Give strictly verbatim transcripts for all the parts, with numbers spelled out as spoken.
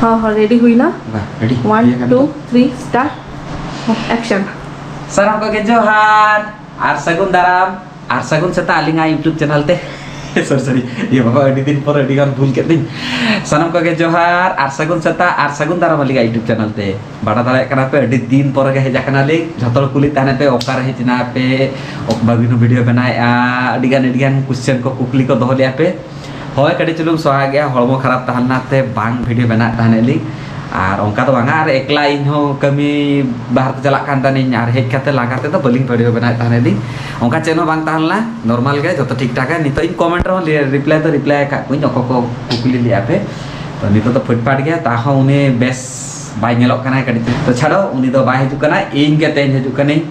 ᱦᱚᱸ ᱦᱚᱸ, ᱨᱮᱰᱤ ᱦᱩᱭᱱᱟ᱾ ᱵᱟ, ᱨᱮᱰᱤ ᱚᱣᱟᱱ ᱦᱩᱭ ᱟᱠᱟᱱ ᱴᱩ ᱛᱚ᱾ Three start. ᱮᱠᱥᱚᱱ᱾ ᱥᱟᱱᱟᱢ ᱠᱚᱜᱮ ᱡᱚᱦᱟᱨ ᱟᱨ ᱥᱟᱹᱜᱩᱱ ᱫᱟᱨᱟᱢ ᱟᱨ ᱥᱟᱹᱜᱩᱱ ᱥᱮᱛᱟᱜ ᱟᱹᱞᱤᱧᱟᱜ YouTube ᱪᱮᱱᱮᱞ ᱛᱮ᱾ ᱥᱚᱨᱤ ᱥᱚᱨᱤ, ᱤᱭᱟᱹ ᱵᱟᱵᱟ, ᱟᱹᱰᱤ ᱫᱤᱱ ᱯᱚᱨ ᱟᱹᱰᱤ ᱜᱟᱱ ᱵᱷᱩᱞ ᱠᱮᱫ ᱫᱤᱧ᱾ ᱥᱟᱱᱟᱢ ᱠᱚᱜᱮ ᱡᱚᱦᱟᱨ ᱟᱨ ᱥᱟᱹᱜᱩᱱ ᱥᱮᱛᱟᱜ ᱟᱨ ᱥᱟᱹᱜᱩᱱ ᱫᱟᱨᱟᱢ ᱟᱹᱞᱤᱧᱟᱜ YouTube ᱪᱮᱱᱮᱞ ᱛᱮ᱾ ᱵᱟᱰᱟᱭ ᱫᱟᱲᱮᱭᱟᱜ ᱠᱟᱱᱟ ᱯᱮ, ᱟᱹᱰᱤ ᱫᱤᱱ ᱯᱚᱨᱮ ᱜᱮ ᱦᱮᱡ ᱟᱠᱟᱱᱟᱞᱤᱧ᱾ ᱡᱷᱚᱛᱚ ᱦᱚᱲ ᱠᱩᱞᱤ ᱛᱟᱦᱮᱱᱟ ᱯᱮ, ᱚᱠᱟᱨᱮ ᱦᱮᱡ ᱮᱱᱟ ᱯᱮ, ᱵᱷᱟᱹᱜᱤ ᱱᱚ ᱵᱷᱤᱰᱤᱭᱳ ᱵᱮᱱᱟᱣᱮᱫᱼᱟ, ᱟᱹᱰᱤ ᱜᱟᱱ ᱟᱹᱰᱤ ᱜᱟᱱ ᱠᱩᱥᱪᱮᱱ ᱠᱚ, ᱠᱩᱠᱞᱤ ᱠᱚ ᱫᱚᱦᱚ ᱞᱮᱫᱼᱟ ᱯᱮ᱾ ᱦᱳᱭ, ᱠᱟᱹᱴᱤᱡ ᱪᱩᱞᱩᱝ ᱥᱚᱦᱟ ᱜᱮᱭᱟ, ᱦᱚᱲᱢᱚ ᱠᱷᱟᱨᱟᱯ ᱛᱟᱦᱮᱸ ᱞᱮᱱᱟ ᱛᱮ ᱵᱟᱝ ᱵᱷᱤᱰᱤᱭᱳ ᱵᱮᱱᱟᱣᱮᱫ ᱛᱟᱦᱮᱱᱟᱞᱤᱧ᱾ ᱟᱨ ᱚᱱᱠᱟ ᱫᱚ ᱵᱟᱝᱟ, ᱟᱨ ᱮᱠᱞᱟ ᱤᱧ ᱦᱚᱸ ᱠᱟᱹᱢᱤ ᱵᱟᱦᱨᱮ ᱛᱮ ᱪᱟᱞᱟᱜ ᱠᱟᱱ ᱛᱟᱦᱮᱱᱤᱧ, ᱟᱨ ᱦᱮᱡ ᱠᱟᱛᱮ ᱞᱟᱸᱜᱟ ᱛᱮᱫᱚ ᱵᱟᱹᱞᱤᱧ ᱵᱷᱤᱰᱤᱭᱳ ᱵᱮᱱᱟᱣᱮᱫ ᱛᱟᱦᱮᱱᱟᱞᱤᱧ᱾ ᱚᱱᱠᱟ ᱪᱮᱫ ᱦᱚᱸ ᱵᱟᱝ ᱛᱟᱦᱮᱸ ᱞᱮᱱᱟ, ᱱᱚᱨᱢᱟᱞ ᱜᱮ, ᱡᱚᱛᱚ ᱴᱷᱤᱠ ᱴᱷᱟᱠ ᱜᱮ᱾ ᱱᱤᱛᱚᱜ ᱤᱧ ᱠᱚᱢᱮᱱᱴ ᱨᱮᱦᱚᱸ ᱨᱤᱯᱞᱟᱭ ᱫᱚ ᱨᱤᱯᱞᱟᱭ ᱟᱠᱟᱫ ᱠᱚᱣᱟᱹᱧ, ᱚᱠᱚᱭ ᱠᱚ ᱠᱩᱠᱞᱤ ᱞᱮᱫᱼᱟ ᱯᱮ᱾ ᱛᱚ ᱱᱤᱛᱚᱜ ᱫᱚ ᱯᱷᱤᱴᱯᱷᱟᱴ ᱜᱮᱭᱟ, ᱛᱟᱦᱚᱸ ᱩᱱᱤ ᱵᱮᱥ ᱵᱟᱭ ᱧᱮᱞᱚᱜ ᱠᱟᱱᱟ ᱠᱟᱹᱴᱤᱡ᱾ ᱛᱚ ᱪᱷᱟᱲᱚ, ᱩᱱᱤ ᱫᱚ ᱵᱟᱭ ᱦᱤᱡᱩᱜ ᱠᱟᱱᱟ, ᱤᱧ ᱜᱮ ᱛᱮᱦᱮᱧ ᱦᱤᱡᱩᱜ ᱠᱟᱹᱱᱟᱹᱧ᱾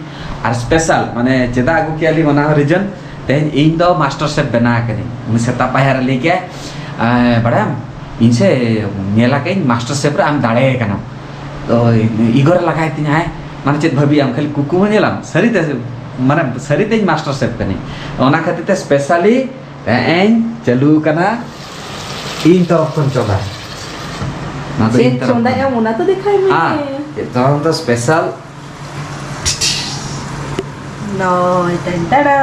ᱟᱨ ᱥᱯᱮᱥᱟᱞ, ᱢᱟᱱᱮ, ᱪᱮᱫᱟᱜ ᱟᱹᱜᱩ ᱠᱮᱫᱼᱟ ᱞᱤᱧ, ᱚᱱᱟ ᱦᱚᱸ ᱨᱤᱡᱚᱱ, ᱛᱮᱦᱮᱧ ᱤᱧ ᱫᱚ ᱢᱟᱥᱴᱟᱨ ᱥᱮᱯᱷ ᱵᱮᱱᱟᱣ ᱠᱟᱹᱱᱟᱹᱧ᱾ ᱩᱱᱤ ᱥᱮᱛᱟᱜ ᱯᱟᱭᱟᱨ ᱨᱮ ᱞᱟᱹᱭ ᱠᱮᱫᱼᱟᱭ, "ᱮᱸ, ᱵᱟᱲᱟᱭᱟᱢ, ᱤᱧ ᱥᱮ ᱧᱮᱞ ᱟᱠᱟᱫᱟᱹᱧ ᱢᱟᱥᱴᱟᱨ ᱥᱮᱯᱷ ᱨᱮ ᱟᱢ ᱫᱟᱲᱮ ᱠᱟᱱᱟᱢ᱾ ᱛᱚ ᱤᱜᱚᱨ ᱞᱟᱜᱟᱭ ᱛᱤᱧᱟᱹ, ᱦᱮᱸ, ᱢᱟᱱᱮ ᱪᱮᱫ ᱵᱷᱟᱹᱵᱤᱭᱟᱢ, ᱠᱷᱟᱹᱞᱤ ᱠᱩᱠᱢᱩ ᱧᱮᱞᱟᱢ, ᱥᱟᱹᱨᱤᱛᱮ, ᱢᱟᱱᱮ ᱥᱟᱹᱨᱤᱛᱮ ᱤᱧ ᱢᱟᱥᱴᱟᱨ ᱥᱮᱯᱷ ᱠᱟᱹᱱᱟᱹᱧ?" ᱚᱱᱟ ᱠᱷᱟᱹᱛᱤᱨ ᱛᱮ ᱥᱯᱮᱥᱟᱞᱤ ᱛᱮᱦᱮᱧ ᱪᱟᱹᱞᱩ ᱠᱟᱱᱟ ᱤᱧ ᱛᱚᱨᱚᱯ ᱠᱷᱚᱱ ᱪᱚᱸᱫᱟ᱾ ᱚᱱᱟ ᱫᱚ ᱪᱮᱫ ᱤᱧ ᱛᱚᱨᱚᱯ ᱪᱚᱸᱫᱟᱭᱟ, ᱠᱷᱚᱱ᱾ ᱚᱱᱟ ᱛᱚ ᱫᱮᱠᱷᱟᱭ ᱢᱮ᱾ ᱦᱮᱸ, ᱛᱚᱨᱚᱯ ᱫᱚ ᱥᱯᱮᱥᱟᱞ ᱱᱚᱭ, ᱴᱟᱱ ᱴᱟᱲᱟ,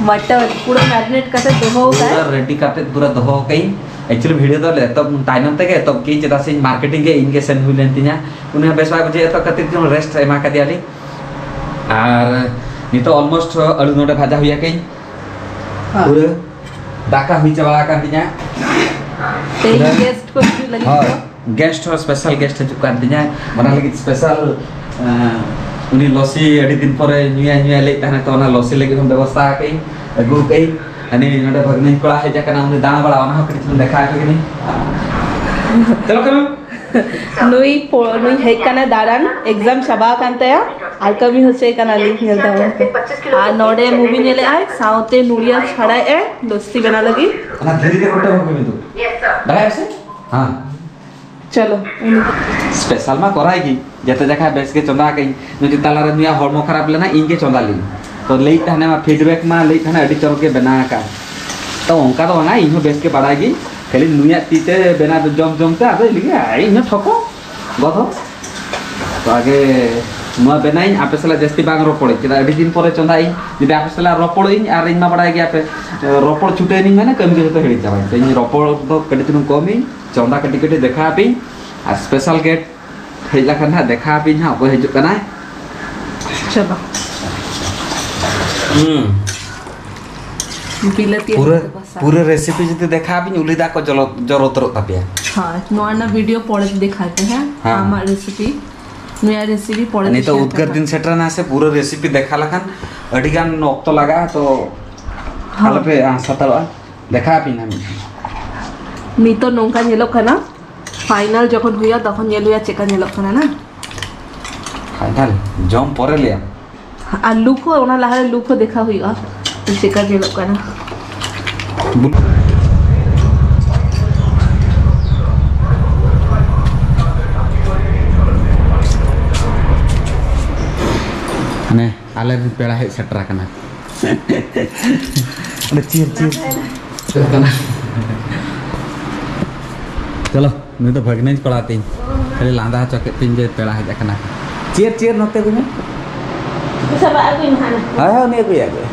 ᱢᱚᱴᱚᱱ ᱯᱩᱨᱟᱹ ᱢᱮᱨᱤᱱᱮᱴ ᱠᱟᱛᱮ ᱫᱚᱦᱚ ᱟᱠᱟᱫ᱾ ᱯᱩᱨᱟᱹ ᱨᱮᱰᱤ ᱠᱟᱛᱮ ᱯᱩᱨᱟᱹ ᱫᱚᱦᱚ ᱟᱠᱟᱫᱟᱹᱧ᱾ ᱮᱠᱪᱩᱭᱮᱞᱤ ᱵᱷᱤᱰᱤᱭᱳ ᱫᱚ ᱮᱛᱚᱦᱚᱵ ᱛᱟᱭᱱᱚᱢ ᱛᱮᱜᱮ ᱮᱛᱚᱦᱚᱵ ᱠᱮᱫᱟᱹᱧ, ᱪᱮᱫᱟᱜ ᱥᱮ ᱤᱧ ᱢᱟᱨᱠᱮᱴᱤᱝ ᱜᱮ ᱤᱧ ᱜᱮ ᱥᱮᱱ ᱦᱩᱭ ᱞᱮᱱ ᱛᱤᱧᱟ᱾ ᱩᱱᱤ ᱦᱚᱸ ᱵᱮᱥ ᱵᱟᱭ ᱵᱩᱡᱷᱟᱹᱣᱮᱫ ᱛᱚ ᱠᱷᱟᱹᱛᱤᱨ ᱛᱮ ᱨᱮᱥᱴ ᱮᱢᱟ ᱠᱟᱫᱮᱭᱟᱞᱤᱧ᱾ ᱟᱨ ᱱᱤᱛᱚᱜ ᱚᱞᱢᱳᱥᱴ ᱟᱹᱞᱩ ᱱᱚᱰᱮ ᱵᱷᱟᱡᱟ ᱦᱩᱭ ᱟᱠᱟᱱ᱾ ᱦᱮᱸ᱾ ᱯᱩᱨᱟᱹ ᱫᱟᱠᱟ ᱦᱩᱭ ᱪᱟᱵᱟ ᱟᱠᱟᱱ ᱛᱤᱧᱟ᱾ ᱛᱮᱦᱮᱧ ᱯᱩᱨᱟᱹ᱾ ᱜᱮᱥᱴ ᱠᱚ ᱦᱤᱡᱩᱜ ᱞᱟᱹᱜᱤᱫ ᱦᱳᱭ᱾ ᱠᱚ᱾ ᱜᱮᱥᱴ ᱦᱚᱸ, ᱥᱯᱮᱥᱟᱞ ᱜᱮᱥᱴ ᱦᱤᱡᱩᱜ ᱠᱟᱱ ᱛᱤᱧᱟ, ᱚᱱᱟ ᱞᱟᱹᱜᱤᱫ ᱥᱯᱮᱥᱟᱞ, ᱮᱸ, ᱩᱱᱤ ᱞᱚᱥᱤ ᱟᱹᱰᱤ ᱫᱤᱱ ᱯᱚᱨᱮ ᱧᱩᱭᱟ ᱧᱩᱭᱟ ᱞᱟᱹᱭᱮᱫ ᱛᱟᱦᱮᱱᱟ, ᱛᱚ ᱚᱱᱟ ᱞᱚᱥᱤ ᱞᱟᱹᱜᱤᱫ ᱦᱚᱸ ᱵᱮᱵᱚᱥᱛᱷᱟ ᱟᱠᱟᱫᱟᱹᱧ, ᱟᱹᱜᱩ ᱟᱠᱟᱫᱟᱹᱧ᱾ ᱦᱟᱹᱱᱤ ᱱᱚᱰᱮ ᱵᱷᱟᱹᱜᱽᱱᱟᱹᱧ ᱠᱚᱲᱟ ᱦᱮᱡ ᱟᱠᱟᱱᱟ, ᱩᱱᱤ ᱫᱟᱬᱟ ᱵᱟᱲᱟ, ᱚᱱᱟ ᱦᱚᱸ ᱠᱟᱹᱴᱤᱡ ᱪᱩᱞᱩᱝ ᱫᱮᱠᱷᱟᱣ ᱟᱠᱚ ᱠᱟᱹᱱᱟᱹᱧ᱾ ᱪᱚᱞᱚ ᱠᱟᱹᱱᱩ᱾ ᱱᱩᱭ ᱯᱚ-, ᱱᱩᱭ ᱦᱮᱡ ᱠᱟᱱᱟ ᱫᱟᱬᱟᱱ, ᱮᱠᱡᱟᱢ ᱪᱟᱵᱟ ᱟᱠᱟᱱ ᱛᱟᱭᱟ, ᱟᱨ ᱠᱟᱹᱢᱤ ᱦᱚᱪᱚᱭ ᱠᱟᱱᱟᱞᱤᱧ, ᱧᱮᱞ ᱛᱟᱵᱚᱱ ᱯᱮ᱾ ᱟᱨ ᱱᱚᱰᱮ ᱢᱩᱵᱷᱤ ᱧᱮᱞᱮᱫ ᱟᱭ, ᱥᱟᱶᱛᱮ ᱱᱩᱲᱤᱭᱟ ᱪᱷᱟᱲᱟᱭᱮᱫ ᱟᱭ, ᱞᱚᱥᱥᱤ ᱵᱮᱱᱟᱣ ᱞᱟᱹᱜᱤᱫ᱾ ᱚᱱᱟ ᱫᱷᱤᱨᱤ ᱨᱮ ᱠᱚᱴᱮ ᱵᱟᱠᱚ ᱢᱮᱫᱚ᱾ ᱫᱟᱲᱮᱭᱟᱜ ᱥᱮ? ᱦᱮᱸ᱾ ᱪᱚᱞᱚ, ᱩᱱᱤ ᱫᱚ᱾ ᱥᱯᱮᱥᱟᱞ ᱢᱟ ᱠᱚᱨᱟᱭ ᱜᱮ, ᱡᱟᱛᱮ ᱡᱟᱠᱷᱟ ᱵᱮᱥ ᱜᱮ ᱪᱚᱸᱫᱟ ᱠᱟᱹᱧ᱾ ᱱᱩᱭ ᱛᱟᱞᱟᱨᱮ ᱱᱩᱭᱟᱜ ᱦᱚᱲᱢᱚ ᱠᱷᱟᱨᱟᱯ ᱞᱮᱱᱟ, ᱤᱧ ᱜᱮ ᱪᱚᱸᱫᱟ ᱞᱤᱧ᱾ ᱛᱚ ᱞᱟᱹᱭᱮᱫ ᱛᱟᱦᱮᱱᱟ, ᱯᱷᱤᱰᱵᱮᱠ ᱢᱟ ᱞᱟᱹᱭᱮᱫ ᱛᱟᱦᱮᱱᱟ ᱟᱹᱰᱤ ᱪᱚᱨᱚᱠ ᱜᱮ ᱵᱮᱱᱟᱣ ᱟᱠᱟᱫ᱾ ᱛᱚ ᱚᱱᱠᱟ ᱫᱚ ᱵᱟᱝᱟ, ᱤᱧ ᱦᱚᱸ ᱵᱮᱥ ᱜᱮ ᱵᱟᱲᱟᱭ ᱜᱤᱧ᱾ ᱠᱷᱟᱹᱞᱤ ᱱᱩᱭᱟᱜ ᱛᱤ ᱛᱮ ᱵᱮᱱᱟᱣ ᱫᱚ ᱡᱚᱢ ᱡᱚᱢ ᱛᱮ ᱟᱫᱚᱭ ᱞᱟᱹᱭᱟ, "ᱤᱧ ᱦᱚᱸ ᱴᱷᱚᱠᱚ ᱜᱚᱫᱚ᱾ ᱛᱚ ᱟᱜᱮ ᱱᱚᱣᱟ ᱵᱮᱱᱟᱣᱤᱧ, ᱟᱯᱮ ᱥᱟᱞᱟᱜ ᱡᱟᱹᱥᱛᱤ ᱵᱟᱝ ᱨᱚᱯᱚᱲᱤᱧ, ᱪᱮᱫᱟᱜ ᱟᱹᱰᱤ ᱫᱤᱱ ᱯᱚᱨᱮ ᱪᱚᱸᱫᱟᱭᱤᱧ, ᱡᱩᱫᱤ ᱟᱯᱮ ᱥᱟᱞᱟᱜ ᱨᱚᱯᱚᱲᱤᱧ ᱟᱨ ᱤᱧ ᱢᱟ ᱵᱟᱲᱟᱭ ᱜᱮᱭᱟ ᱯᱮ, ᱨᱚᱯᱚᱲ ᱪᱷᱩᱴᱟᱹᱣ ᱮᱱᱤᱧ ᱢᱟᱱᱮ ᱠᱟᱹᱢᱤ ᱠᱚ ᱡᱚᱛᱚ ᱦᱤᱲᱤᱧ ᱪᱟᱵᱟᱭᱤᱧ᱾ ᱛᱚ ᱤᱧ ᱨᱚᱯᱚᱲ ᱫᱚ ᱠᱟᱹᱴᱤᱡ ᱪᱩᱞᱩᱝ ᱠᱚᱢᱤᱧ, ᱪᱚᱸᱫᱟ ᱠᱟᱹᱴᱤᱡ ᱠᱟᱹᱴᱤᱡ ᱫᱮᱠᱷᱟᱣ ᱟᱯᱮᱭᱤᱧ, ᱟᱨ ᱥᱯᱮᱥᱟᱞ ᱜᱮᱥᱴ ᱦᱮᱡ ᱞᱮᱠᱷᱟᱱ ᱦᱟᱸᱜ ᱫᱮᱠᱷᱟᱣ ᱟᱯᱮᱭᱤᱧ ᱦᱟᱸᱜ ᱚᱠᱚᱭ ᱦᱤᱡᱩᱜ ᱠᱟᱱᱟᱭ᱾ ᱪᱚᱞᱚ᱾ ᱦᱩᱸ᱾ ᱵᱤᱞᱟᱹᱛᱤ ᱯᱩᱨᱟᱹ, ᱟᱹᱞᱩ ᱠᱚ ᱵᱟᱥᱟ᱾ ᱯᱩᱨᱟᱹ ᱨᱮᱥᱤᱯᱤ ᱡᱩᱫᱤ ᱫᱮᱠᱷᱟᱣ ᱟᱵᱤᱱ, ᱩᱞᱤ ᱫᱟᱜ ᱠᱚ ᱡᱚᱨᱚ, ᱡᱚᱨᱚ ᱩᱛᱟᱹᱨᱚᱜ ᱛᱟᱯᱮᱭᱟ᱾ ᱦᱳᱭ, ᱱᱚᱣᱟ ᱨᱮᱱᱟᱜ ᱵᱷᱤᱰᱤᱭᱳ ᱯᱚᱨᱮ ᱛᱮ ᱫᱮᱠᱷᱟᱣ ᱯᱮ, ᱦᱮᱸ? ᱦᱮᱸ᱾ ᱟᱢᱟᱜ ᱨᱮᱥᱤᱯᱤ, ᱱᱩᱭᱟᱜ ᱨᱮᱥᱤᱯᱤ ᱯᱚᱨᱮ ᱛᱮ ᱱᱤᱛᱚᱜ ᱥᱮᱭᱟᱨ ᱩᱫᱽᱜᱟᱹᱨ ᱯᱮ᱾ ᱫᱤᱱ ᱥᱮᱴᱮᱨᱮᱱᱟ ᱥᱮ, ᱯᱩᱨᱟᱹ ᱨᱮᱥᱤᱯᱤ ᱫᱮᱠᱷᱟᱣ ᱞᱮᱠᱷᱟᱱ ᱟᱹᱰᱤ ᱜᱟᱱ ᱚᱠᱛᱚ ᱞᱟᱜᱟᱜᱼᱟ, ᱛᱚ ᱦᱚᱸ᱾ ᱟᱞᱚᱯᱮ, ᱟᱸ, ᱥᱟᱛᱟᱲᱚᱜᱼᱟ᱾ ᱫᱮᱠᱷᱟᱣ ᱟᱯᱮᱭᱟᱹᱧ ᱦᱟᱸᱜ ᱢᱤᱫ ᱫᱤᱱ᱾ ᱱᱤᱛᱚᱜ ᱱᱚᱝᱠᱟ ᱧᱮᱞᱚᱜ ᱠᱟᱱᱟ, ᱯᱷᱟᱭᱱᱟᱞ ᱡᱚᱠᱷᱚᱱ ᱦᱩᱭᱩᱜᱼᱟ, ᱛᱚᱠᱷᱚᱱ ᱧᱮᱞ ᱦᱩᱭᱩᱜᱼᱟ ᱪᱮᱫᱠᱟ ᱧᱮᱞᱚᱜ ᱠᱟᱱᱟ ᱱᱟ᱾ ᱯᱷᱟᱭᱱᱟᱞ ᱡᱚᱢ ᱯᱚᱨᱮ ᱞᱟᱹᱭᱟᱢ᱾ ᱟᱨ ᱞᱩᱠ ᱦᱚᱸ, ᱚᱱᱟ ᱞᱟᱦᱟᱨᱮ ᱞᱩᱠ ᱦᱚᱸ ᱫᱮᱠᱷᱟᱣ ᱦᱩᱭᱩᱜᱼᱟ, ᱪᱮᱫᱠᱟ ᱧᱮᱞᱚᱜ ᱠᱟᱱᱟ᱾ ᱵᱩᱞ-, ᱦᱟᱱᱮ ᱟᱞᱮ ᱨᱮᱱ ᱯᱮᱲᱟ ᱦᱮᱡ ᱥᱮᱴᱮᱨ ᱟᱠᱟᱱᱟ᱾ ᱚᱸᱰᱮ ᱪᱤᱭᱟᱨ, ᱪᱤᱭᱟᱨ᱾ ᱪᱟᱞᱟᱜ ᱠᱟᱱᱟ᱾ ᱪᱚᱞᱚ, ᱱᱩᱭ ᱫᱚ ᱵᱷᱟᱹᱜᱽᱱᱟᱹᱧ ᱠᱚᱲᱟ ᱛᱤᱧ᱾ ᱠᱷᱟᱹᱞᱤ ᱞᱟᱸᱫᱟ ᱦᱚᱪᱚ ᱠᱮᱫ ᱛᱤᱧ ᱡᱮ ᱯᱮᱲᱟ ᱦᱮᱡ ᱟᱠᱟᱱᱟ᱾ ᱪᱤᱭᱟᱨ, ᱪᱤᱭᱟᱨ ᱱᱚᱛᱮ ᱟᱹᱜᱩᱭ ᱢᱮ᱾ ᱥᱟᱵᱟᱜ ᱟᱹᱜᱩᱭ ᱢᱮ ᱦᱟᱱᱟ᱾ ᱦᱳᱭ, ᱦᱳᱭ, ᱩᱱᱤ ᱟᱹᱜᱩᱭᱟ, ᱟᱹᱜᱩᱭᱟ᱾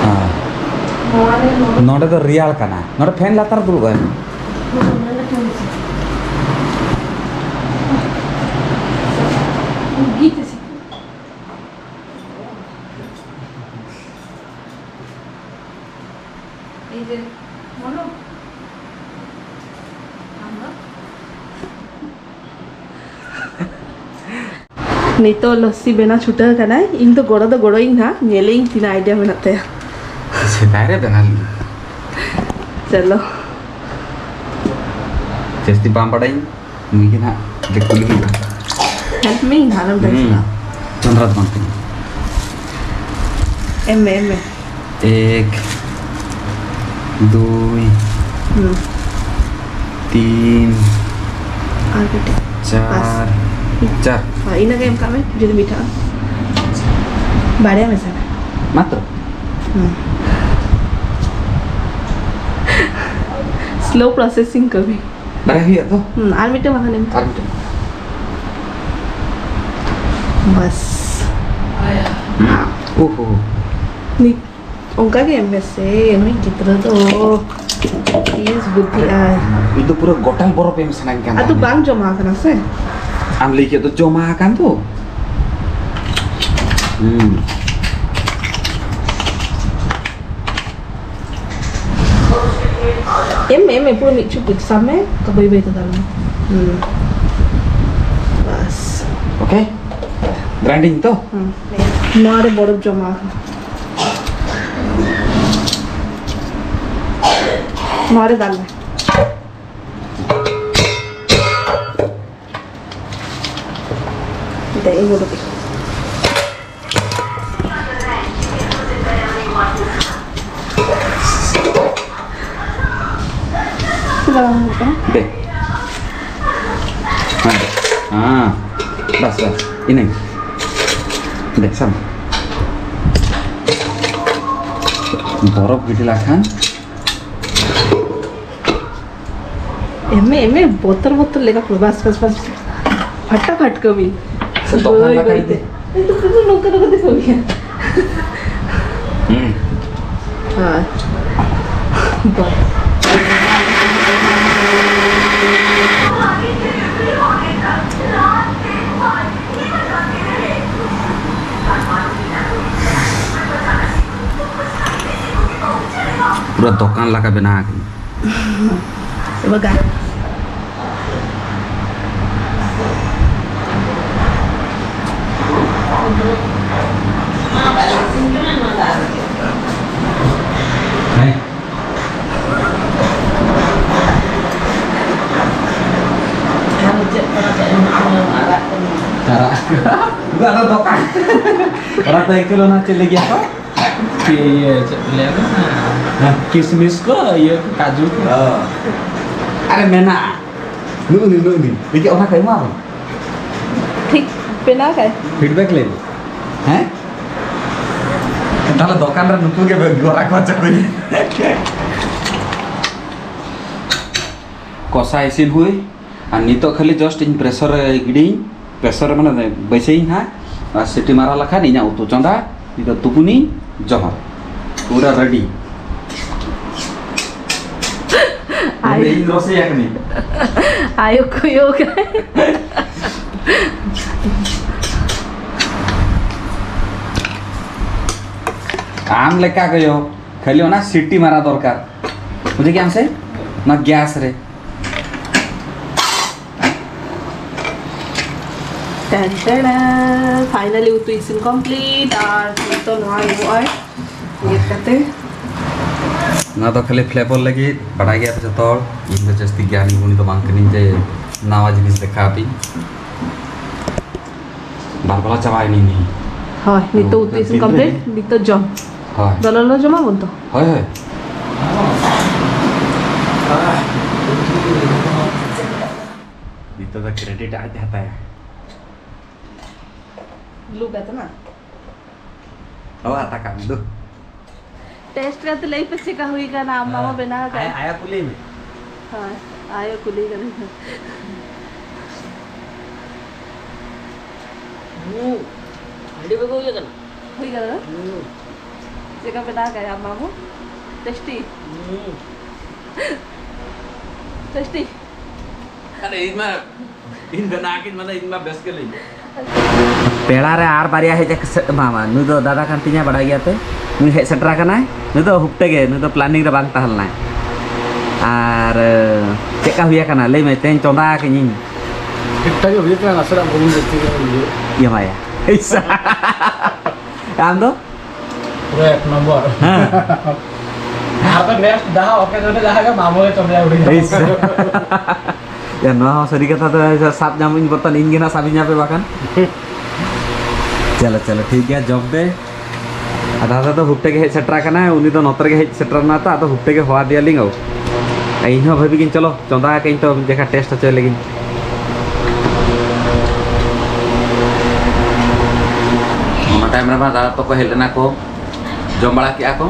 ᱦᱮᱸ᱾ ᱱᱚᱣᱟ ᱨᱮ ᱱᱚᱣᱟ᱾ ᱱᱚᱰᱮ ᱫᱚ ᱨᱮᱭᱟᱲ ᱠᱟᱱᱟ᱾ ᱱᱚᱰᱮ ᱯᱷᱮᱱ ᱞᱟᱛᱟᱨ ᱫᱩᱲᱩᱵ ᱟᱭ ᱢᱮ᱾ ᱱᱚᱰᱮ ᱯᱷᱮᱱ ᱞᱟᱛᱟᱨ᱾ ᱜᱤᱛᱤᱡ᱾ ᱮᱭ ᱡᱮ, ᱢᱚᱱᱳ, ᱟᱢ ᱫᱚ? ᱱᱤᱛᱚᱜ ᱞᱚᱥᱥᱤ ᱵᱮᱱᱟᱣ ᱪᱷᱩᱴᱟᱹᱣ ᱠᱟᱱᱟᱭ᱾ ᱤᱧ ᱫᱚ ᱜᱚᱲᱚ ᱫᱚ ᱜᱚᱲᱚᱭᱤᱧ ᱦᱟᱸᱜ, ᱧᱮᱞᱮᱧ ᱛᱤᱱᱟᱹᱜ ᱟᱭᱰᱤᱭᱟ ᱢᱮᱱᱟᱜ ᱛᱟᱭᱟ᱾ ᱥᱮᱫᱟᱭ ᱨᱮ ᱵᱮᱱᱟᱣ ᱞᱮᱫᱟ᱾ ᱪᱚᱞᱚ᱾ ᱡᱟᱹᱥᱛᱤ ᱵᱟᱝ ᱵᱟᱲᱟᱭᱟᱹᱧ᱾ ᱱᱩᱭ ᱜᱮ ᱱᱟᱦᱟᱜ ᱫᱤᱠᱩ ᱞᱟᱹᱜᱤᱫ ᱫᱚ᱾ Help me, ᱤᱧ ᱦᱟᱸᱜ ᱟᱞᱚᱢ tension ᱦᱩᱸ᱾ ᱟ᱾ ᱪᱚᱸᱫᱽᱨᱟ ᱫᱚ ᱵᱟᱝ ᱠᱟᱱᱟ᱾ ᱮᱢ ᱢᱮ, ᱮᱢ ᱢᱮ᱾ ᱮᱠ, ᱫᱩᱭ, ᱦᱩᱸ᱾ ᱛᱤᱱ, ᱟᱨ ᱠᱟᱹᱴᱤᱡ᱾ ᱪᱟᱨ, ᱵᱟᱥ᱾ ᱪᱟᱨ᱾ ᱦᱳᱭ, ᱤᱱᱟᱹᱜ ᱜᱮ ᱮᱢ ᱠᱟᱜ ᱢᱮ, ᱡᱩᱫᱤ ᱢᱤᱴᱷᱟᱹᱜᱼᱟ᱾ ᱵᱟᱨᱭᱟ ᱢᱮᱥᱟ ᱢᱮ᱾ ᱢᱟᱛᱨᱚ? ᱦᱩᱸ᱾ Slow processing ᱠᱟᱹᱢᱤ᱾ ᱵᱟᱲᱟᱭ ᱦᱩᱭᱩᱜᱼᱟ ᱛᱚ? ᱦᱩᱸ, ᱟᱨ ᱢᱤᱫᱴᱮᱱ ᱵᱟᱠᱷᱟᱱ ᱮᱢ᱾ ᱟᱨ ᱢᱤᱫᱴᱮᱱ᱾ ᱵᱟᱥ᱾ ᱦᱩᱸ᱾ ᱳᱦᱳ᱾ ᱱᱤᱛ ᱚᱱᱠᱟ ᱜᱮ ᱮᱢ ᱢᱮᱥᱮ, ᱱᱩᱭ ᱜᱤᱫᱽᱨᱟᱹ ᱫᱚ ᱛᱤᱥ ᱵᱩᱫᱽᱫᱷᱤ ᱟᱭ᱾ ᱤᱧ ᱫᱚ ᱯᱩᱨᱟᱹ ᱜᱚᱴᱟᱞ ᱵᱚᱨᱚᱯ ᱮᱢ ᱥᱟᱱᱟᱧ ᱠᱟᱱ ᱟᱫᱚ ᱛᱟᱦᱮᱸᱫ᱾ ᱵᱟᱝ ᱡᱚᱢᱟ ᱟᱠᱟᱱᱟ ᱥᱮ? ᱟᱢ ᱞᱟᱹᱭ ᱠᱮᱫ ᱫᱚ ᱡᱚᱢᱟ ᱟᱠᱟᱱ ᱫᱚ᱾ ᱦᱩᱸ᱾ ᱮᱢ ᱢᱮ, ᱮᱢ ᱢᱮ, ᱯᱩᱨᱟᱹ ᱢᱤᱫ ᱪᱩᱯᱩᱫ ᱥᱟᱵ ᱢᱮ, ᱛᱚ ᱵᱟᱹᱭ ᱵᱟᱹᱭ ᱛᱮ ᱫᱟᱞ ᱢᱮ᱾ ᱦᱩᱸ᱾ ᱵᱟᱥ᱾ Okay? Grinding ᱛᱚ? ᱦᱩᱸ᱾ ᱱᱚᱣᱟ ᱨᱮ ᱵᱚᱨᱚᱯ ᱡᱚᱢᱟ ᱟᱠᱟᱱᱟ᱾ ᱱᱚᱣᱟ ᱨᱮ ᱫᱟᱞ ᱢᱮ᱾ ᱫᱮ, ᱤᱧ ᱩᱰᱩᱠ ᱤᱧ᱾ ᱪᱮᱫᱟᱜ ᱵᱟᱝ ᱦᱩᱭᱩᱜ ᱠᱟᱱᱟ? ᱫᱮ᱾ ᱦᱮᱸ, ᱦᱮᱸ᱾ ᱵᱟᱥ, ᱵᱟᱥ, ᱤᱱᱟᱹᱜᱮ᱾ ᱫᱮ, ᱥᱟᱵ ᱢᱮ᱾ ᱵᱚᱨᱚᱯ ᱜᱤᱰᱤ ᱞᱮᱠᱷᱟᱱ ᱮᱢᱮ, ᱮᱢᱮ, ᱵᱚᱛᱚᱨ, ᱵᱚᱛᱚᱨ ᱞᱮᱠᱟ ᱯᱩᱨᱟᱹ, ᱵᱟᱥ, ᱵᱟᱥ, ᱵᱟᱥ᱾ ᱯᱷᱟᱴᱟᱯᱷᱟᱴ ᱠᱟᱹᱢᱤ᱾ ᱥᱮ ᱛᱚᱠᱷᱚᱱ ᱵᱟᱹᱭ ᱞᱮᱠᱟ ᱵᱟᱹᱭ ᱤᱫᱤ᱾ ᱛᱮ᱾ ᱱᱤᱛᱚᱜ ᱯᱩᱨᱟᱹ ᱱᱚᱝᱠᱟ, ᱱᱚᱝᱠᱟ ᱛᱮ ᱠᱟᱹᱢᱤᱭᱟ᱾ ᱦᱩᱸ᱾ ᱦᱮᱸ᱾ ᱵᱟᱥ᱾ ᱯᱩᱨᱟᱹ ᱫᱚᱠᱟᱱ ᱞᱮᱠᱟ ᱵᱮᱱᱟᱣ ᱟᱠᱟᱱᱟ᱾ ᱵᱟᱜᱟ᱾ ᱦᱮᱸ᱾ ᱟᱨᱟᱜ᱾ ᱟᱫᱚ ᱫᱚᱠᱟᱱ᱾ ᱚᱱᱟ ᱫᱚ actually ᱚᱱᱟ ᱪᱮᱫ ᱞᱟᱹᱜᱤᱫ ᱟᱠᱚ? ᱪᱮᱫ ᱤᱭᱟᱹ, ᱪᱮᱫ ᱠᱚ ᱞᱟᱹᱭᱟ? ᱦᱮᱸ᱾ ᱠᱤᱥᱢᱤᱥ ᱠᱚ, ᱤᱭᱟᱹ ᱠᱚ, ᱠᱟᱡᱩ ᱠᱚ᱾ ᱚ᱾ ᱟᱨᱮ ᱢᱮᱱᱟᱜᱼᱟ᱾ ᱱᱩᱜᱼᱩ ᱱᱩᱭ, ᱱᱩᱜᱼᱩ ᱱᱩᱭ᱾ ᱫᱮᱠᱷᱤ, ᱚᱱᱟ ᱠᱚ ᱮᱢᱟ ᱵᱚᱱ᱾ ᱴᱷᱤᱠ ᱵᱮᱱᱟᱣ ᱠᱟᱭ᱾ Feedback ᱞᱟᱹᱭ ᱢᱮ᱾ ᱦᱮᱸ? ᱛᱟᱦᱞᱮ ᱫᱚᱠᱟᱱ ᱨᱮ ᱱᱩᱠᱩ ᱜᱮ ᱜᱚᱨᱟ ᱠᱚ ᱪᱟᱹᱞᱩᱭᱟ᱾ ᱠᱚᱥᱟ ᱤᱥᱤᱱ ᱦᱩᱭ, ᱟᱨ ᱱᱤᱛᱚᱜ ᱠᱷᱟᱹᱞᱤ just ᱤᱧ pressure ᱨᱮ ᱜᱤᱰᱤᱭᱟᱹᱧ, pressure ᱨᱮ ᱢᱟᱱᱮ ᱵᱟᱹᱭᱥᱟᱹᱭᱟᱹᱧ ᱦᱟᱸᱜ, ᱟᱨ ᱥᱤᱴᱤ ᱢᱟᱨᱟ ᱞᱮᱠᱷᱟᱱ ᱤᱧᱟᱹᱜ ᱩᱛᱩ ᱪᱚᱸᱫᱟ, ᱱᱤᱛᱚᱜ ᱛᱩᱯᱩᱱᱤᱧ ᱡᱚᱢᱟ, ᱯᱩᱨᱟᱹ ready᱾ ᱟᱭ- ᱤᱧ ᱨᱚᱥᱮᱭᱟ ᱠᱟᱹᱱᱟᱹᱧ᱾ ᱟᱭᱳ ᱠᱚᱭᱚᱜ ᱠᱟᱭ᱾ ᱟᱢ ᱞᱮᱠᱟ ᱜᱮᱭᱚ, ᱠᱷᱟᱹᱞᱤ ᱚᱱᱟ ᱥᱤᱴᱤ ᱢᱟᱨᱟ ᱫᱚᱨᱠᱟᱨ᱾ ᱵᱩᱡᱷᱟᱹᱣ ᱠᱮᱜ ᱟᱢ ᱥᱮ? ᱚᱱᱟ gas ᱨᱮ᱾ ᱴᱮᱱ ᱴᱮᱱ, finally ᱩᱛᱩ ᱤᱥᱤᱱ complete᱾ ᱟᱨ ᱱᱤᱛᱚᱜ ᱱᱚᱣᱟ ᱦᱩᱭᱩᱜᱼᱟ ᱜᱮᱫ ᱠᱟᱛᱮ᱾ ᱱᱚᱣᱟ ᱫᱚ ᱠᱷᱟᱹᱞᱤ flavor ᱞᱟᱹᱜᱤᱫ, ᱵᱟᱰᱟᱭ ᱜᱮᱭᱟ ᱯᱮ ᱡᱚᱛᱚ ᱦᱚᱲ, ᱤᱧ ᱫᱚ ᱡᱟᱹᱥᱛᱤ ᱜᱮᱭᱟᱱᱤ ᱜᱩᱱᱤ ᱫᱚ ᱵᱟᱝ ᱠᱟᱹᱱᱟᱹᱧ ᱡᱮ ᱱᱟᱣᱟ ᱡᱤᱱᱤᱥ ᱫᱮᱠᱷᱟᱣ ᱟᱯᱮᱧ᱾ ᱵᱟᱨ ᱵᱮᱞᱟ ᱪᱟᱵᱟᱭᱮᱱᱟᱹᱧ᱾ ᱦᱳᱭ, ᱱᱤᱛᱚᱜ ᱩᱛᱩ ᱤᱥᱤᱱ complete, ᱱᱤᱛᱚᱜ ᱡᱚᱢ᱾ ᱦᱳᱭ᱾ ᱫᱚ ᱞᱚᱞᱚ ᱡᱚᱢᱟ ᱵᱚᱱ ᱛᱚ? ᱦᱳᱭ, ᱦᱳᱭ᱾ ᱱᱤᱛᱚᱜ ᱫᱚ credit ᱟᱡ ᱦᱟᱛᱟᱭᱟ᱾ ᱞᱩ ᱠᱟᱛᱮ ᱱᱟ? ᱦᱳᱭ, ᱦᱟᱛᱟ ᱠᱟᱜ ᱢᱮ, ᱫᱩ᱾ Taste ᱠᱟᱛᱮ ᱞᱟᱹᱭ ᱯᱮ ᱪᱮᱠᱟ ᱦᱩᱭ ᱠᱟᱱᱟ, ᱟᱢ ᱢᱟᱢᱟ ᱦᱮᱸ᱾ ᱵᱮᱱᱟᱣ ᱟᱠᱟᱫ᱾ ᱟᱭ-, ᱟᱭᱟ ᱠᱩᱞᱤᱭᱮ ᱢᱮ᱾ ᱦᱳᱭ, ᱟᱭᱳ ᱠᱩᱞᱤ ᱠᱟᱱᱟᱧ᱾ ᱦᱩᱸ, ᱟᱹᱰᱤ ᱵᱮᱜᱚ ᱦᱩᱭ ᱟᱠᱟᱱᱟ᱾ ᱦᱩᱭ ᱠᱟᱱᱟ? ᱦᱩᱸ᱾ ᱪᱮᱠᱟ ᱵᱮᱱᱟᱣ ᱠᱟᱭᱟ ᱟᱢ ᱢᱟᱢᱩ? Tasty? ᱦᱩᱸ᱾ Tasty? ᱟᱨᱮ, ᱤᱧ ᱢᱟ, ᱤᱧ ᱵᱮᱱᱟᱣ ᱠᱤᱱ ᱢᱟᱱᱮ ᱤᱧ ᱢᱟ ᱵᱮᱥ ᱜᱮ ᱞᱟᱹᱭ᱾ ᱯᱮᱲᱟ ᱨᱮ ᱟᱨ ᱵᱟᱨᱭᱟ ᱦᱮᱡ ᱥᱮ-, ᱵᱟᱝ, ᱵᱟᱝ, ᱱᱩᱭ ᱫᱚ ᱫᱟᱫᱟ ᱠᱟᱱ ᱛᱤᱧᱟ, ᱵᱟᱲᱟᱭ ᱜᱮᱭᱟ ᱯᱮ᱾ ᱱᱩᱭ ᱦᱮᱡ ᱥᱮᱴᱮᱨ ᱟᱠᱟᱱᱟᱭ᱾ ᱱᱩᱭ ᱫᱚ ᱦᱩᱯᱴᱟᱹ ᱜᱮ, ᱱᱩᱭ ᱫᱚ planning ᱨᱮ ᱵᱟᱝ ᱛᱟᱦᱮᱸ ᱞᱮᱱᱟᱭ᱾ ᱟᱨ, ᱪᱮᱫᱠᱟ ᱦᱩᱭ ᱟᱠᱟᱱᱟ? ᱞᱟᱹᱭ ᱢᱮ, ᱛᱮᱦᱮᱧ ᱪᱚᱸᱫᱟ ᱟᱠᱟᱹᱧ ᱤᱧ᱾ ᱴᱷᱤᱠ ᱴᱷᱟᱠ ᱜᱮ ᱦᱩᱭ ᱟᱠᱟᱱᱟ, ᱱᱟᱥᱮᱱᱟᱜ ᱵᱩᱞᱩᱝ ᱡᱟᱹᱥᱛᱤ ᱧᱚᱜ ᱦᱩᱭᱩᱜᱼᱟ᱾ ᱤᱭᱟᱹ ᱢᱟᱭᱟ᱾ ᱤᱥ᱾ ᱟᱢ ᱫᱚ? ᱯᱩᱨᱟᱹ ᱮᱠ ᱱᱚᱢᱵᱚᱨ᱾ ᱦᱮᱸ᱾ ᱟᱫᱚ next ᱡᱟᱦᱟᱸ occasion ᱨᱮ ᱡᱟᱦᱟᱸ ᱜᱮ ᱢᱟᱢᱚ ᱜᱮ ᱪᱚᱸᱫᱟᱭᱟ ᱦᱩᱰᱤᱧ ᱤᱥ᱾ ᱭᱟ, ᱱᱚᱣᱟ ᱦᱚᱸ ᱥᱟᱹᱨᱤ ᱠᱟᱛᱷᱟ ᱫᱚ, ᱥᱟᱵ ᱧᱟᱢᱤᱧ ᱵᱚᱨᱛᱚᱱ ᱤᱧ ᱜᱮ ᱱᱟᱜ ᱥᱟᱵᱤᱧ ᱟᱯᱮ ᱵᱟᱠᱷᱟᱱ᱾ ᱪᱚᱞᱚ, ᱪᱚᱞᱚ, ᱴᱷᱤᱠ ᱜᱮᱭᱟ, ᱡᱚᱢ ᱯᱮ᱾ ᱟᱨ ᱫᱟᱫᱟ ᱫᱚ ᱦᱩᱯᱴᱟᱹ ᱜᱮ ᱦᱮᱡ ᱥᱮᱴᱮᱨ ᱟᱠᱟᱱᱟᱭ, ᱩᱱᱤ ᱫᱚ ᱱᱚᱛᱮ ᱨᱮᱜᱮ ᱦᱮᱡ ᱥᱮᱴᱮᱨ ᱮᱱᱟ ᱛᱚ, ᱟᱫᱚ ᱦᱩᱯᱴᱟᱹ ᱜᱮ ᱦᱚᱦᱚ ᱟᱫᱮᱭᱟᱞᱤᱧ᱾ ᱚ, ᱤᱧ ᱦᱚᱸ ᱵᱷᱟᱹᱵᱤ ᱜᱤᱧ, ᱪᱚᱞᱚ, ᱪᱚᱸᱫᱟ ᱟᱠᱟᱫ ᱤᱧ ᱛᱚ, ᱢᱤᱫ ᱡᱟᱭᱜᱟ taste ᱦᱚᱪᱚᱭ ᱞᱟᱹᱜᱤᱫ᱾ ᱚᱱᱟ time ᱨᱮᱢᱟ ᱫᱟᱫᱟ ᱛᱟᱠᱚ ᱦᱮᱡ ᱞᱮᱱᱟ ᱠᱚ, ᱡᱚᱢ ᱵᱟᱲᱟ ᱠᱮᱜᱼᱟ ᱠᱚ,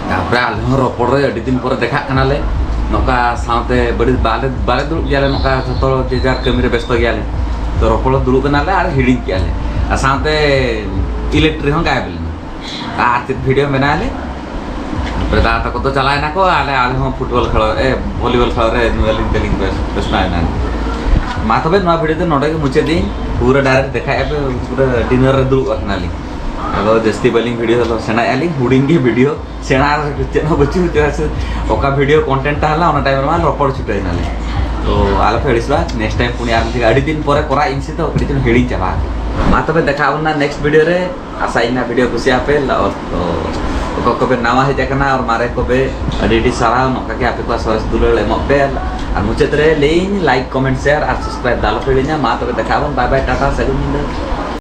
ᱛᱟᱨᱯᱚᱨᱮ ᱟᱞᱮ ᱦᱚᱸ ᱨᱚᱯᱚᱲ ᱨᱮ ᱟᱹᱰᱤ ᱫᱤᱱ ᱯᱚᱨᱮ ᱫᱮᱠᱷᱟᱜ ᱠᱟᱱᱟᱞᱮ᱾ ᱱᱚᱝᱠᱟ ᱥᱟᱶᱛᱮ ᱵᱟᱹᱲᱤᱡ ᱵᱟᱞᱮ ᱵᱟᱞᱮ ᱫᱩᱲᱩᱵ ᱜᱮᱭᱟᱞᱮ, ᱱᱚᱝᱠᱟ ᱡᱷᱚᱛᱚ ᱡᱮ ᱡᱟᱨ ᱠᱟᱹᱢᱤ ᱨᱮ ᱵᱮᱥᱛᱚ ᱜᱮᱭᱟᱞᱮ᱾ ᱛᱚ ᱨᱚᱯᱚᱲ ᱫᱩᱲᱩᱵ ᱮᱱᱟᱞᱮ ᱟᱨ ᱦᱤᱲᱤᱧ ᱠᱮᱜᱼᱟ ᱞᱮ, ᱟᱨ ᱥᱟᱶᱛᱮ ᱤᱞᱮᱠᱴᱨᱤ ᱦᱚᱸ ᱜᱟᱭᱮᱵ ᱞᱮᱱᱟ᱾ ᱟᱨ ᱪᱮᱫ ᱵᱷᱤᱰᱤᱭᱳ ᱵᱮᱱᱟᱣ ᱞᱮ? ᱫᱟᱫᱟ ᱛᱟᱠᱚ ᱫᱚ ᱪᱟᱞᱟᱣ ᱮᱱᱟ ᱠᱚ, ᱟᱞᱮ ᱟᱞᱮ ᱦᱚᱸ ᱯᱷᱩᱴᱵᱚᱞ ᱠᱷᱮᱞ, ᱮ ᱵᱷᱚᱞᱤᱵᱚᱞ ᱠᱷᱮᱞ ᱨᱮ ᱟᱹᱞᱤᱧ ᱛᱮᱞᱤᱧ ᱵᱮᱥ ᱵᱮᱥᱛᱚ ᱮᱱᱟ᱾ ᱢᱟ ᱛᱚᱵᱮ ᱱᱚᱣᱟ ᱵᱷᱤᱰᱤᱭᱳ ᱫᱚ ᱱᱚᱰᱮ ᱜᱮ ᱢᱩᱪᱟᱹᱫ ᱫᱤᱧ᱾ ᱯᱩᱨᱟᱹ ᱰᱟᱭᱨᱮᱠᱴ ᱫᱮᱠᱷᱟᱭᱮᱫᱼᱟ ᱯᱮ, ᱯᱩᱨᱟᱹ ᱰᱤᱱᱟᱨ ᱨᱮ ᱫᱩᱲᱩᱵ ᱟᱠᱟᱱᱟᱞᱤᱧ᱾ ᱟᱫᱚ ᱡᱟᱹᱥᱛᱤ ᱵᱟᱹᱞᱤᱧ ᱵᱷᱤᱰᱤᱭᱳ ᱫᱚ, ᱥᱮᱬᱟᱭᱮᱫᱼᱟ ᱞᱤᱧ ᱦᱩᱰᱤᱧ ᱜᱮ ᱵᱷᱤᱰᱤᱭᱳ᱾ ᱥᱮᱬᱟ ᱪᱮᱫ ᱦᱚᱸ ᱵᱟᱹᱪᱩᱜ, ᱪᱮᱫᱟᱜ ᱥᱮ ᱚᱠᱟ ᱵᱷᱤᱰᱤᱭᱳ ᱠᱚᱱᱴᱮᱱᱴ ᱛᱟᱦᱮᱸ ᱞᱮᱱᱟ, ᱚᱱᱟ ᱴᱟᱭᱤᱢ ᱨᱮᱢᱟ ᱨᱚᱯᱚᱲ ᱪᱷᱩᱴᱟᱹᱣ ᱮᱱᱟᱞᱮ᱾ ᱛᱚ ᱟᱞᱚᱯᱮ ᱟᱹᱲᱤᱥᱚᱜᱼᱟ, ᱱᱮᱠᱥᱴ ᱴᱟᱭᱤᱢ ᱯᱩᱱᱭᱟ ᱟᱨ ᱢᱤᱫᱴᱮᱱ ᱟᱹᱰᱤ ᱫᱤᱱ ᱯᱚᱨᱮ ᱠᱚᱨᱟᱣ ᱤᱧ ᱥᱮ, ᱛᱚ ᱠᱟᱹᱴᱤᱡ ᱪᱩᱞᱩᱝ ᱦᱤᱲᱤᱧ ᱪᱟᱵᱟ ᱟᱠᱟᱱᱟ᱾ ᱢᱟ ᱛᱚᱵᱮ ᱫᱮᱠᱷᱟ ᱟᱵᱚᱱ ᱱᱟ ᱱᱮᱠᱥᱴ ᱵᱷᱤᱰᱤᱭᱳ ᱨᱮ᱾ ᱟᱥᱟᱭᱟᱹᱧ ᱱᱟ ᱵᱷᱤᱰᱤᱭᱳ ᱠᱩᱥᱤᱭᱟᱜ ᱯᱮ᱾ ᱞᱟ-, ᱛᱚ ᱚᱠᱚᱭ ᱠᱚᱯᱮ ᱱᱟᱣᱟ ᱦᱮᱡ ᱟᱠᱟᱱᱟ ᱟᱨ ᱢᱟᱨᱮ ᱠᱚᱯᱮ, ᱟᱹᱰᱤ ᱟᱹᱰᱤ ᱥᱟᱨᱦᱟᱣ, ᱱᱚᱝᱠᱟ ᱜᱮ ᱟᱯᱮ ᱠᱚᱣᱟᱜ ᱥᱚᱨᱮᱥ ᱫᱩᱞᱟᱹᱲ ᱮᱢᱚᱜ ᱯᱮ᱾ ᱟᱨ ᱢᱩᱪᱟᱹᱫ ᱨᱮ ᱞᱟᱹᱭᱟᱹᱧ, ᱞᱟᱭᱤᱠ, ᱠᱚᱢᱮᱱᱴ, ᱥᱮᱭᱟᱨ ᱟᱨ ᱥᱟᱵᱥᱠᱨᱟᱭᱤᱵ ᱫᱚ ᱟᱞᱚᱯᱮ ᱦᱤᱲᱤᱧᱟ᱾ ᱢᱟ ᱛᱚᱵᱮ ᱫᱮᱠᱷᱟ ᱟᱵᱚᱱ, ᱵᱟᱭ ᱵᱟᱭ, ᱴᱟᱴᱟ, ᱥᱟᱹᱜᱩᱱ ᱧᱤᱫᱟᱹ᱾